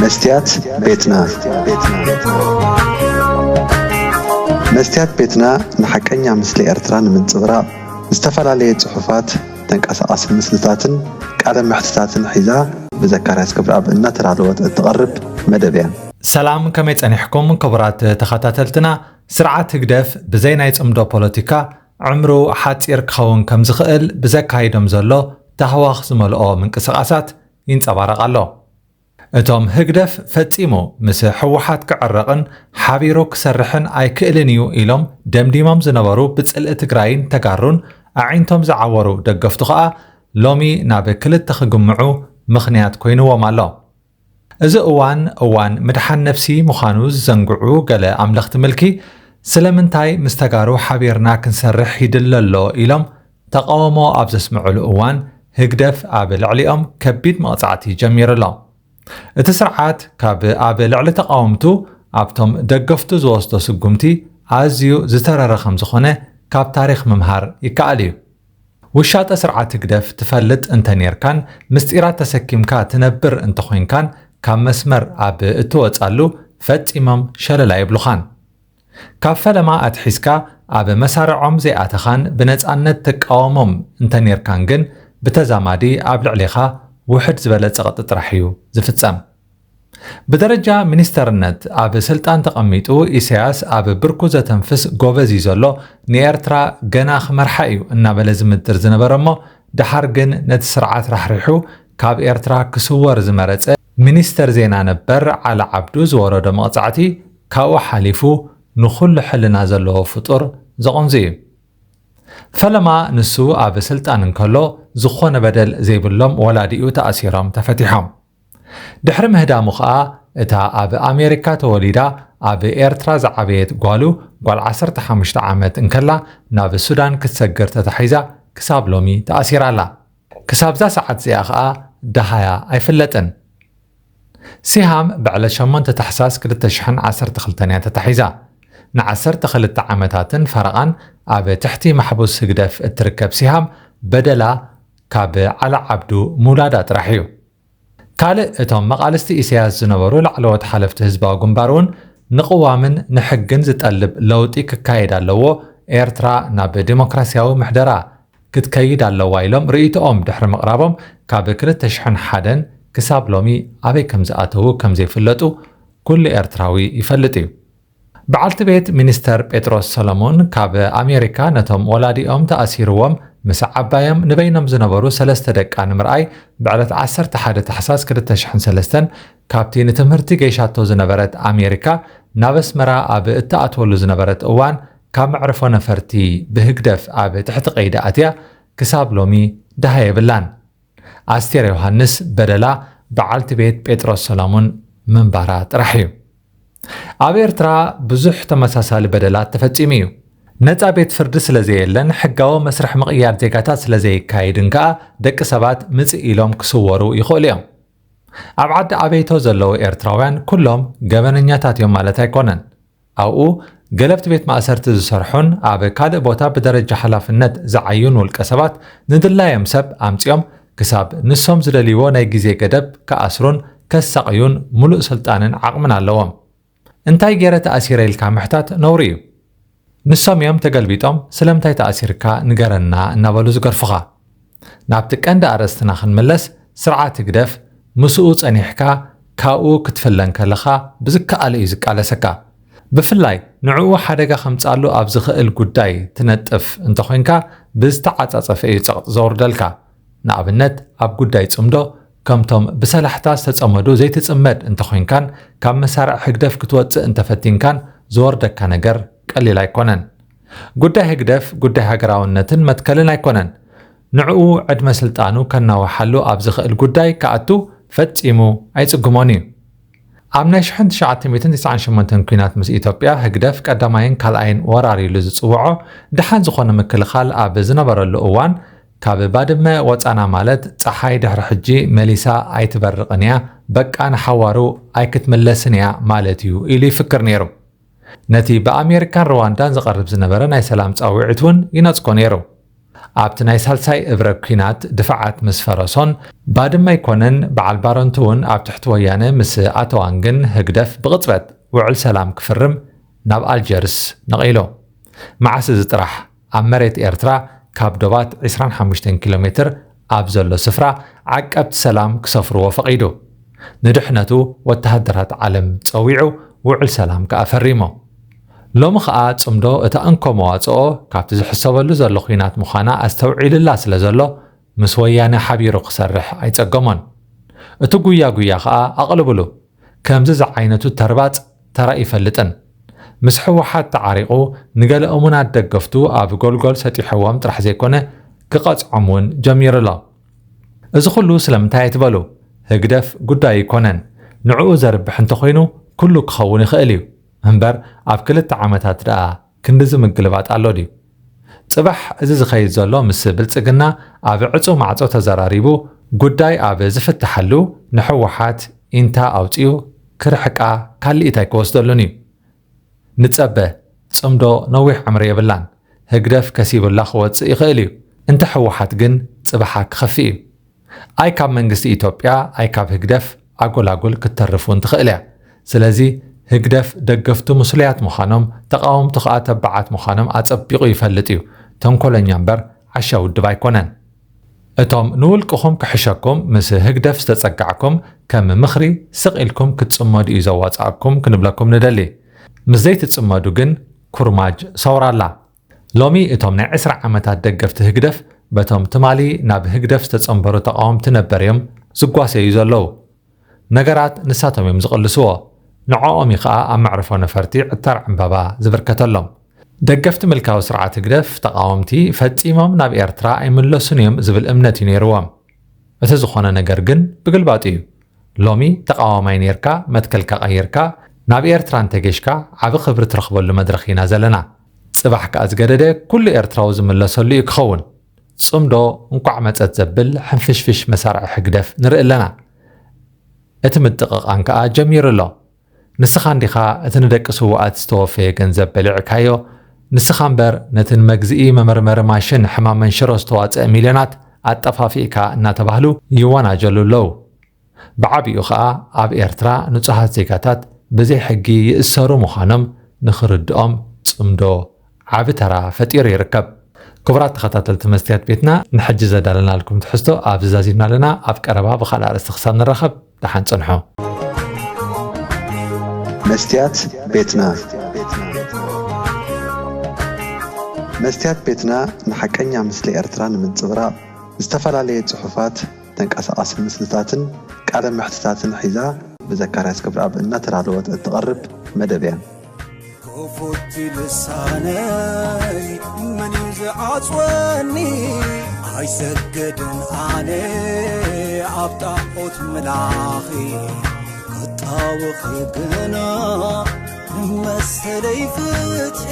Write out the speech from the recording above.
መስትያት ቤትና። መስትያት ቤትና ንሓቀኛ ምስሊ ኤርትራ ንምንጽብራቕ ዝተፈላለየ ጽሑፋት፣ ተንቀሳቓሲ ምስልታትን ቃለ መሕትታትን ሒዛ ብዘካርያስ ክብረኣብ እናተዳለወት እትቐርብ መደብ እያ። ሰላም፣ ከመይ ጸኒሕኩም ክቡራት ተኸታተልትና? ስርዓት ህግደፍ ብዘይ ናይ ጽምዶ ፖለቲካ ዕምሩ ሓጺር ክኸውን ከም ዝኽእል ብዘካይዶም ዘሎ ታህዋኽ ዝመልኦ ምንቅስቓሳት ይንጸባረቕ ኣሎ። እቶም ህግደፍ ፈጺሙ ምስ ህወሓት ክዕረቕን ሓቢሩ ክሰርሕን ኣይክእልን እዩ ኢሎም ደምዲሞም ዝነበሩ ብጽልኢ ትግራይን ተጋሩን ኣዒንቶም ዝዓወሩ ደገፍቱ ከኣ ሎሚ ናብ ክልተ ክግምዑ ምኽንያት ኮይንዎም ኣሎ። እዚ እዋን፣ እዋን ምድሓን ነፍሲ ምዃኑ ዝዘንግዑ ገለ ኣምለኽቲ ምልኪ፣ ስለምንታይ ምስ ተጋሩ ሓቢርና ክንሰርሕ ይድለ ኣሎ ኢሎም ተቓውሞ ኣብ ዘስምዕሉ እዋን፣ ህግደፍ ኣብ ልዕሊኦም ከቢድ መቕጻዕቲ ጀሚሩ ኣሎ። እቲ ስርዓት ካብ ኣብ ልዕሊ ተቓወምቱ ኣብቶም ደገፍቱ ዝወስዶ ስጉምቲ ኣዝዩ ዝተረረ ከም ዝኾነ ካብ ታሪኽ ምምሃር ይከኣል እዩ። ውሻጠ ስርዓት ህግደፍ ትፈልጥ እንተ ኔርካን ምስጢራት ተሰኪምካ ትነብር እንተኾይንካን ካብ መስመር ኣብ እትወጻሉ ፈጺሞም ሸለል ኣይብሉኻን። ካብ ፈለማ ኣትሒዝካ ኣብ መሳርዖም ዘይኣተኻን ብነጻነት ትቃወሞም እንተ ኔርካን ግን ብተዛማዲ ኣብ ልዕሌኻ ውሕድ ዝበለ ጸቕጢ ጥራሕ እዩ ዝፍጸም። ብደረጃ ሚኒስተርነት ኣብ ስልጣን ተቐሚጡ ኢሳያስ ኣብ ብርኩ ዘተንፍስ ጎበዝ እዩ ዘሎ፣ ንኤርትራ ገና ክመርሓ እዩ እናበለ ዝምድር ዝነበረ እሞ ደሓር ግን ነቲ ስርዓት ራሕሪሑ ካብ ኤርትራ ክስወር ዝመረጸ ሚኒስተር ዜና ነበር ዓሊ ዓብዱ ዝወረዶ መቕጻዕቲ ካብኡ ሓሊፉ ንኹሉ ሕልና ዘለዎ ፍጡር ዘቐንዙ እዩ። ፈለማ ንሱ ኣብ ስልጣን እንከሎ ዝኾነ በደል ዘይብሎም ወላዲኡ ተኣሲሮም ተፈቲሖም። ድሕሪ ምህዳሙ ኸኣ እታ ኣብ ኣሜሪካ ተወሊዳ ኣብ ኤርትራ ዝዓበየት ጓሉ ጓል ዓሰርተ ሓሙሽተ ዓመት እንከላ ናብ ሱዳን ክትሰግር ተታሒዛ ክሳብ ሎሚ ተኣሲራ ኣላ። ክሳብዛ ሰዓት እዚኣ ኸኣ ደሃያ ኣይፍለጥን። ሲሃም ብዕለት ሸሞንተ ታሕሳስ ክልተ ሽሕን ዓሰርተ ክልተን እያ ተታሒዛ። ንዓሰርተ ክልተ ዓመታትን ፈረቓን ኣብ ትሕቲ ማሕቡስ ህግደፍ እትርከብ ሲሃም በደላ ካብ ዓሊ ዓብዱ ምውላዳ ጥራሕ እዩ። ካልእ እቶም መቓልስቲ ኢሳያስ ዝነበሩ ላዕለዎት ሓለፍቲ ህዝባዊ ግንባር እውን ንቅዋምን ንሕግን ዝጠልብ ለውጢ ክካየድ ኣለዎ፣ ኤርትራ ናብ ዴሞክራሲያዊ ምሕደራ ክትከይድ ኣለዋ ኢሎም ርእይቶኦም ድሕሪ ምቕራቦም ካብ ክልተ ሽሕን ሓደን ክሳብ ሎሚ ኣበይ ከም ዝኣተዉ ከም ዘይፍለጡ ኩሉ ኤርትራዊ ይፈልጥ እዩ። በዓልቲ ቤት ሚኒስተር ጴጥሮስ ሰሎሞን ካብ ኣሜሪካ ነቶም ወላዲኦም ተኣሲርዎም ምስ ዓባዮም ንበይኖም ዝነበሩ ሰለስተ ደቃ ንምርኣይ ብዕለት ዓሰርተ ሓደ ታሕሳስ ክልተ ሽሕን ሰለስተን ካብቲ ንትምህርቲ ገይሻቶ ዝነበረት ኣሜሪካ ናብ ኣስመራ ኣብ እትኣትወሉ ዝነበረት እዋን ካብ መዕርፎ ነፈርቲ ብህግደፍ ኣብ ትሕቲ ቀይዲ ኣትያ ክሳብ ሎሚ ደሃ የብላን። ኣስቴር ዮሃንስ በደላ በዓልቲ ቤት ጴጥሮስ ሰሎሞን ምንባራ ጥራሕ እዩ። ኣብ ኤርትራ ብዙሕ ተመሳሳሊ በደላት ተፈጺሙ እዩ። ነጻ ቤት ፍርዲ ስለ ዘየለን ሕጋዊ መስርሕ ምቕያር ዜጋታት ስለ ዘይካየድን ከኣ ደቂ ሰባት ምጽእ ኢሎም ክስወሩ ይኽእሉ እዮም። ኣብ ዓዲ ኣበይቶ ዘለዉ ኤርትራውያን ኩሎም ገበነኛታት እዮም ማለት ኣይኮነን። ኣብኡ ገለብቲ ቤት ማእሰርቲ ዝሰርሑን ኣብ ካልእ ቦታ ብደረጃ ሓላፍነት ዝዓዩን ውልቀ ሰባት ንድላዮም ሰብ ኣምጺኦም ክሳብ ንሶም ዝደልይዎ ናይ ግዜ ገደብ ክኣስሩን ከሳቕዩን ሙሉእ ስልጣንን ዓቕምን ኣለዎም። እንታይ ገይረ ተኣሲረ ኢልካ ምሕታት ነውሪ እዩ። ንሶም እዮም ተገልቢጦም ስለምንታይ ተኣሲርካ ንገረና እናበሉ ዝገርፉኻ። ናብቲ ቀንዲ ኣርእስትና ክንምለስ፣ ስርዓት ህግደፍ ምስኡ ጸኒሕካ ካብኡ ክትፍለ እንከለኻ ብዝከኣሎ እዩ ዝቃለሰካ። ብፍላይ ንዕኡ ሓደጋ ከምጽኣሉ ኣብ ዝኽእል ጉዳይ ትነጥፍ እንተኾይንካ ብዝተዓጻጸፈ እዩ ጸቕጢ ዘውርደልካ። ንኣብነት ኣብ ጉዳይ ጽምዶ ከምቶም ብሰላሕታ ዝተጸመዱ ዘይትጽመድ እንተኾይንካን ካብ መሳርዕ ህግደፍ ክትወጽእ እንተፈቲንካን ዝወርደካ ነገር ቀሊል ኣይኮነን። ጉዳይ ህግደፍ ጉዳይ ሃገራውነትን መትከልን ኣይኮነን። ንዕኡ ዕድመ ስልጣኑ ከናውሓሉ ኣብ ዝኽእል ጉዳይ ክኣቱ ፈጺሙ ኣይጽግሞን እዩ። ኣብ ናይ ሽሕን ትሽዓተ ሚእትን ትስዓን ሸሞንተን ኲናት ምስ ኢትዮጵያ ህግደፍ ቀዳማይን ካልኣይን ወራር ኢሉ ዝጽውዖ ደሓን ዝኾነ ምክልኻል ኣብ ዝነበረሉ እዋን ካብ ባድመ ወጻና ማለት ጸሓይ ድሕሪ ሕጂ መሊሳ ኣይትበርቕን እያ፣ በቃ ንሓዋሩ ኣይክትምለስን እያ ማለት እዩ ኢሉ ይፍክር ነይሩ። ነቲ ብኣሜሪካን ሩዋንዳን ዝቐርብ ዝነበረ ናይ ሰላም ጻውዒት እውን ይነጽጎ ነይሩ። ኣብቲ ናይ ሳልሳይ እብረ ኲናት ድፋዓት ምስ ፈረሶን፣ ባድመ ኣይኮነን በዓል ባረንቱ እውን ኣብ ትሕቲ ወያነ ምስ ኣተዋን፣ ግን ህግደፍ ብቕጽበት ውዕል ሰላም ክፍርም ናብ ኣልጀርስ ነቒሉ። መዓስ እዚ ጥራሕ፣ ኣብ መሬት ኤርትራ ካብ ዶባት ዕስራን ሓሙሽተን ኪሎ ሜትር ኣብ ዘሎ ስፍራ ዓቀብቲ ሰላም ክሰፍርዎ ፈቒዱ። ንድሕነቱ ወተሃደራት ዓለም ጸዊዑ፣ ውዕል ሰላም ከኣ ፈሪሙ። ሎሚ ኸኣ ጽምዶ እታ እንኮ መዋጽኦ ካብቲ ዝሕሰበሉ ዘሎ ኲናት ምዃና ኣስተውዒሉላ ስለ ዘሎ፣ ምስ ወያነ ሓቢሩ ክሰርሕ ኣይጸገሞን። እቲ ጉያ ጉያ ኸኣ ኣቕልብሉ። ከምዚ ዝዓይነቱ ተርባጽ ተራኢ ይፈልጥን። ምስ ህወሓት ተዓሪቑ፣ ንገለ እሙናት ደገፍቱ ኣብ ጎልጎል ሰጢሕዎም ጥራሕ ዘይኮነ፣ ክቐጽዖም እውን ጀሚሩ ኣሎ። እዚ ኩሉ ስለምንታይ ኣይትበሉ? ህግደፍ ጉዳዩ ኣይኮነን። ንዕኡ ዘርብሕ እንተኾይኑ፣ ኩሉ ክኸውን ይኽእል እዩ። እምበር ኣብ ክልተ ዓመታት ደኣ ክንድዚ ምግልባጥ ኣሎ ድዩ? ጽባሕ እዚ ዝኸይድ ዘሎ ምስ ብልጽግና ኣብ ዕጹ ማዕጾ ተዘራሪቡ፣ ጉዳይ ኣብ ዝፍትሓሉ፣ ንሕወሓት ኢንታ ኣውጺኡ ክርሕቃ ካልኢት ኣይክወስደሉን እዩ። ንጸበ፣ ጽምዶ ነዊሕ ዕምሪ የብላን። ህግደፍ ከሲቡላ ክወጽእ ይኽእል እዩ። እንተ ሕወሓት ግን ጽባሓ ክኸፍእ እዩ። ኣይ ካብ መንግስቲ ኢትዮጵያ፣ ኣይ ካብ ህግደፍ ኣጎላጉል ክትተርፍ እውን ትኽእል እያ። ስለዚ ህግደፍ ደገፍቱ ምስሉያት ምዃኖም፣ ተቓወምቱ ኸኣ ተባዓት ምዃኖም ኣጸቢቑ ይፈልጥ እዩ። ተንኮለኛ እምበር ዓሻ ውድብ ኣይኮነን። እቶም ንውልቅኹም ክሕሸኩም ምስ ህግደፍ ዝተጸጋዕኩም፣ ከም ምኽሪ ስቕ ኢልኩም ክትጽመዱ እዩ ዘዋጽኣኩም ክንብለኩም ንደሊ። ምስ ዘይትጽመዱ ግን ኩርማጅ ሰውራ ኣላ። ሎሚ እቶም ናይ ዕስራ ዓመታት ደገፍቲ ህግደፍ በቶም ትማሊ ናብ ህግደፍ ዝተጸንበሩ ተቓወምቲ ነበር እዮም ዝጓሰዩ ዘለዉ። ነገራት ንሳቶም እዮም ዝቕልስዎ። ንዕኦም እዩ ኸኣ ኣብ መዕርፎ ነፈርቲ ዕታር ዕምባባ ዝብርከተሎም። ደገፍቲ ምልካዊ ስርዓት ህግደፍ ተቓወምቲ ፈጺሞም ናብ ኤርትራ ኣይምለሱን እዮም ዝብል እምነት እዩ ነይርዎም። እቲ ዝኾነ ነገር ግን ብግልባጡ እዩ። ሎሚ ተቓዋማይ ኔርካ፣ መትከልካ ቀይርካ፣ ናብ ኤርትራ እንተጌሽካ ዓቢ ክብሪ ትረኽበሉ መድረኽ ኢና ዘለና። ጽባሕ ከኣ ዝገደደ ኩሉ ኤርትራዊ ዝምለሰሉ እዩ ክኸውን። ጽምዶ እንቋዕ መጸት ዘብል ሕንፍሽፍሽ መሳርዒ ህግደፍ ንርኢ ኣለና። እቲ ምጥቕቓን ከኣ ጀሚሩ ኣሎ። ንስኻ እንዲኻ እቲ ንደቂ ስዉኣት ዝተወፈየ ገንዘብ በሊዕካዮ? ንስኻ እምበር ነቲ ንመግዝኢ መመርመሪ ማሽን ሕማም መንሽሮ ዝተዋጽአ ሚልዮናት ኣጠፋፊእካ እናተባህሉ ይወናጀሉ ኣለዉ። ብዓቢኡ ኸኣ ኣብ ኤርትራ ንጹሃት ዜጋታት ብዘይ ሕጊ ይእሰሩ ምዃኖም ንኽርድኦም ጽምዶ ዓቢ ተራ ፈጢሩ ይርከብ። ክቡራት ተኸታተልቲ መስትያት ቤትና፣ ንሕጂ ዘዳለናልኩም ትሕዝቶ ኣብዚ ዛዚምና ኣለና። ኣብ ቀረባ ብኻልእ ኣርእስቲ ክሳብ ንራኸብ፣ ደሓን ጽንሑ። መስትያት ቤትና። መስትያት ቤትና ንሓቀኛ ምስሊ ኤርትራ ንምንጽብራቕ ዝተፈላለየ ጽሑፋት፣ ተንቀሳቓሲ ምስልታትን ቃለ መሕትታትን ሒዛ ብዘካርያስ ገብረኣብ እናተዳለወት እትቐርብ መደብ እያ። ክፉት ልሳነይ መን እዩ ዝዓጽወኒ? ኣይሰግድን ኣነ ኣብ ጣዖት ምላኺ፣ ክጣወኺ ግና መሰለይ ፍትሒ።